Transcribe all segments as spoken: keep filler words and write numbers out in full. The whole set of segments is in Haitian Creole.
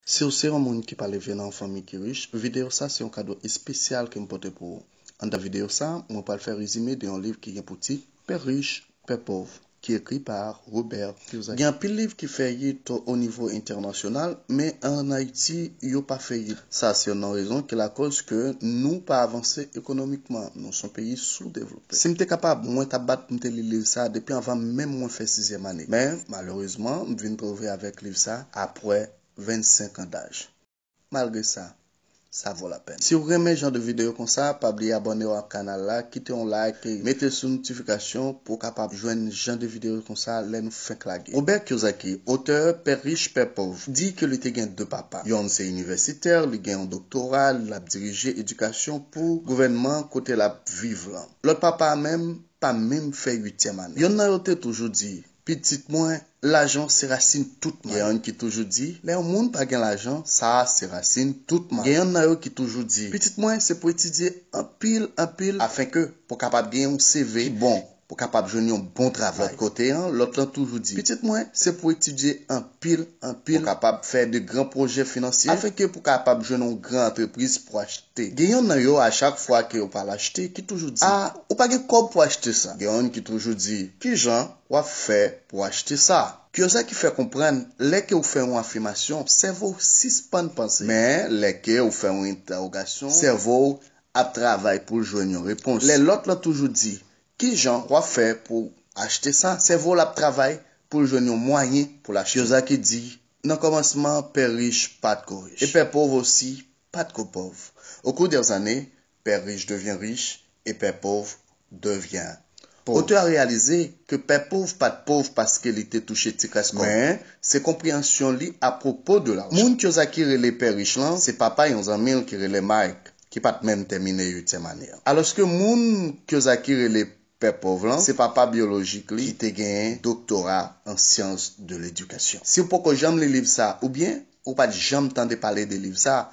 Si w se yon moun ki pa leve nan yon fanmi ki rich, videyo sa se yon kado espesyal ke m pote pou ou. Anndan videyo sa, mwen pral fè rezime de yon liv ki gen pou tit Pè rich, pè pòv, ki ekri pa Robert Kiyosaki. Gen anpil liv ki fè yit o nivo entènasyonal, men ann Ayiti, yo pa fè yit. Sa se youn nan rezon ki lakòz ke nou pa avanse ekonomikman. Nou se yon peyi soudevlope. Si m te kapab, mwen t ap bat pou m te li liv sa depi anvan menm mwen fè sizyèm ane. Men, malerezman, m vin twouve avèk liv sa apre vennsenk an daj. Malgre sa, sa vo lapèn. Si w renmen jan de videyo konsa, pa bliye abòne w ak kanal la, kite yon like e mete sou notifikasyon pou w kapab jwenn jan de videyo konsa lè nou fenk lage. Robert Kiyosaki, otè Pè rich, pè pòv, di ke li te gen de papa. Yonn se inivèsitè, li gen yon doktora, l ap dirije edikasyon pou gouvènman kote l ap viv lan. Lòt papa a menm pa menm fè uityèm ane. Yonn nan yo te toujou di, pitit mwen, lajan se rasin tout mal. Gen yonn ki toujou di, lè yon moun pa gen lajan, sa a se rasin tout mal. Gen yonn nan yo ki toujou di, pitit mwen, se pou etidye anpil, anpil, afen ke pou kapab gen yon C V ki bon, pou kapab jwenn yon bon travay. Lòt kote an, lòt lan toujou di, pitit mwen, se pou etidye anpil, anpil, pou kapab fè de gran pwojè finansye, afen ke pou kapab jwenn yon gran antrepriz pou achte. Gen yonn nan yo, a chak fwa ke yo pral achte, ki toujou di, a, ou pa gen kòb pou achte sa. Gen yonn ki toujou di, kijan w ap fè pou achte sa? Kiyosaki fè konprann, lè ke w fè yon afimasyon, sèvo w sispann panse. Men, lè ke w fè yon entèwogasyon, sèvo w ap travay pou l jwenn yon repons. Lè lòt lan toujou di, kijan w ap fè pou achte sa? Sèvo l ap travay pou l jwenn yon mwayen pou l achte. Kiyosaki di, nan kòmansman, pè rich pa t ko rich. E pè pòv osi pa t ko pòv. Au cours des années, père riche devient riche et père pauvre devient pauvre. Otè a reyalize ke pè pòv pa t pòv paske li te touche ti kras kòb. Men, se konpreyansyon li apwopo de lajan. Moun Kiyosaki rele pè rich lan, se papa yon zanmi l ki rele Mike, ki pa t menm tèmine uityèm ane an. Alòske moun Kiyosaki rele pè pòv lan, se papa byolojik li ki te genyen doktora an syans de ledikasyon. Si w poko janm li liv sa, oubyen ou pa t janm tande pale de liv sa,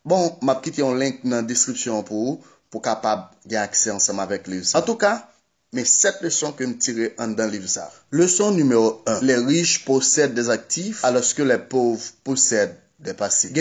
bon, m ap kite yon link nan deskripsyon an pou ou, pou kapab gen aksè ansanm avèk liv sa. Antouka, men sèt leson ke m tire anndan liv sa. Leson nimewo en. Les riches possèdent des actifs alors que les pauvres possèdent des passifs.